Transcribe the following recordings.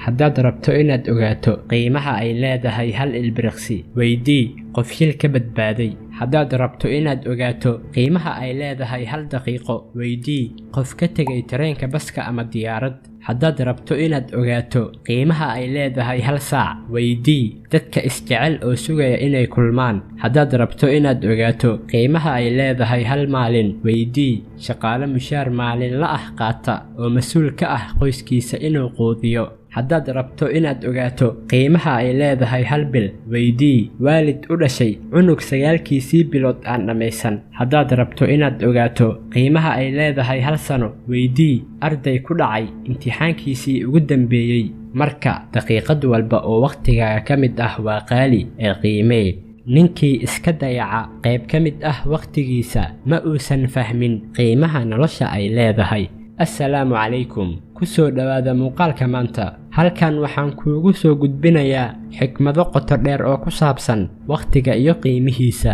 Haddaad rabto inaad ogaato qiimaha ay leedahay hal ilbiriqsi, weydii qof shil ka badbaaday. Haddaad rabto inaad ogaato qiimaha ay leedahay hal daqiiqo, weydii qof ka tegay tareenka, baska ama diyaarad. Haddaad rabto inaad ogaato qiimaha ay leedahay hal saac, weydii dadka isjecel oo sugaya inay kulmaan. Haddaad rabto inaad ogaato qiimaha ay leedahay hal maalin, weydii shaqaale mushaar maalinle ah qaata oo mas'uul ka ah qoyskiisa inuu quudiyo. Haddaad rabto inaad ogaato qiimaha ay leedahay hal bil, weydii waalid u dhashay cunug 9-kiisii bilood aan dhammaysan. Haddaad rabto inaad ogaato qiimaha ay leedahay hal sano, weydii arday ku dhacay imtixaankiisii ugu dambeeyay. Marka daqiiqad walba oo waqtigaaga ka mid ah waa qaali ee qiimee. Ninkii iska dayaca qayb ka mid ah waqtigiisa ma uusan fahmin qiimaha nolosha ay leedahay. Assalaamu calaykum. Ku soo dhowaada muuqaalka maanta. Halkan waxaan kuugu soo gudbinayaa xikmado qoto dheer oo ku saabsan waqtiga iyo qiimihiisa.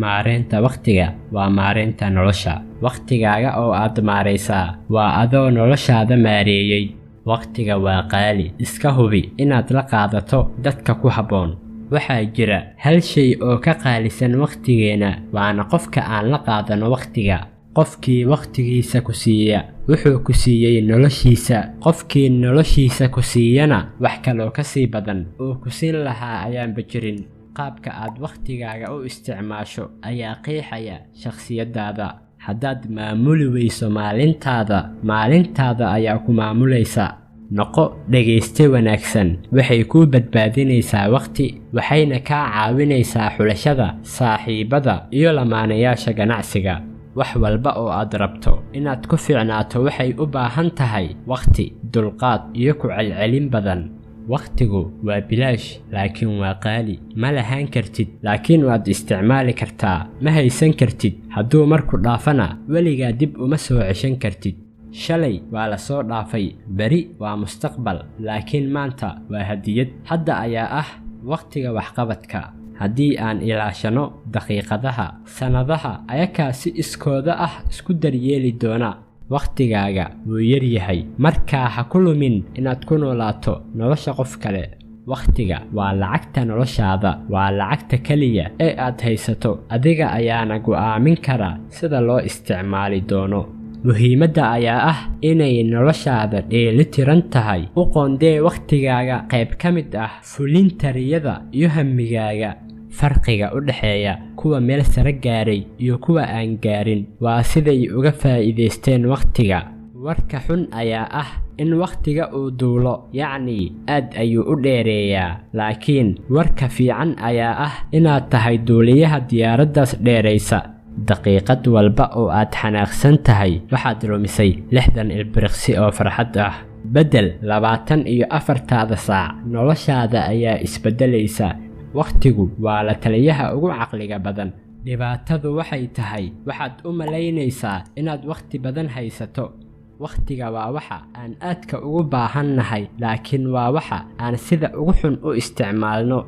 Maareynta waqtiga waa maareynta nolosha. Waqtigaaga oo aad maareysaa waa adoo noloshaada maareeyay. Waqtiga waa qaali, iska hubi inaad la qaadato dadka ku habboon. Waxaa jira hal shay oo ka qaalisan waqtigeena, waana qofka aan la qaadano waqtiga. Qofkii waqtigiisa ku siiya wuxuu ku siiyey noloshiisa, qofkii noloshiisa ku siiyana wax kaloo ka sii badan uu ku siin lahaa ayaanba jirin. Qaabka aad waqtigaaga u isticmaasho ayaa qeexaya shakhsiyaddaada. Haddaad maamuli weyso maalintaada, maalintaada ayaa ku maamulaysa. Noqo dhegayste wanaagsan, waxay kuu badbaadinaysaa waqti, waxayna kaa caawinaysaa xulashada saaxiibada iyo lamaanayaasha ganacsiga. Wax walba oo aad rabto inaad ku fiicnaato waxay u baahan tahay waqti, dulqaad iyo ku celcelin badan. Waqtigu waa bilaash, laakiin waa qaali. Ma lahaan kartid, laakiin waad isticmaali kartaa. Ma haysan kartid, hadduu marku dhaafana weligaa dib uma soo ceshan kartid. Shalay waa la soo dhaafay, beri waa mustaqbal, laakiin maanta waa hadiyad. Hadda ayaa ah waqtiga waxqabadka. Haddii aan ilaashano daqiiqadaha, sannadaha ayakaa si iskooda ah isku daryeeli doona. Waqtigaaga wuu yar yahay, markaa ha ku lumin inaad ku noolaato nolosha qof kale. Waqtiga waa lacagta noloshaada, waa lacagta kaliya ee aad haysato, adiga ayaana go'aamin kara sida loo isticmaali doono. Muhiimadda ayaa ah inay noloshaada dheelitiran tahay. U qoondee waqtigaaga qayb ka mid ah fulinta riyada iyo hammigaaga. Farqiga u dhexeeya kuwa meel sare gaaray iyo kuwa aan gaarin waa siday uga faa'iidaysteen waqtiga. Warka xun ayaa ah in waqtiga uu duulo, yacni aad ayuu u dheereeyaa, laakiin warka fiican ayaa ah inaad tahay duuliyaha diyaaraddaas dheeraysa. Daqiiqad walba oo aad xanaaqsan tahay waxaad lumisay 60 ilbiriqsi oo farxad ah. Beddel 24-taada saac, noloshaada ayaa isbeddelaysa. Waqtigu waa la taliyaha ugu caqliga badan. Dhibaatadu waxay tahay waxaad u malaynaysaa inaad waqti badan haysato. Waqtiga waa waxa aan aadka ugu baahannahay, laakiin waa waxa aan sida ugu xun u isticmaalno.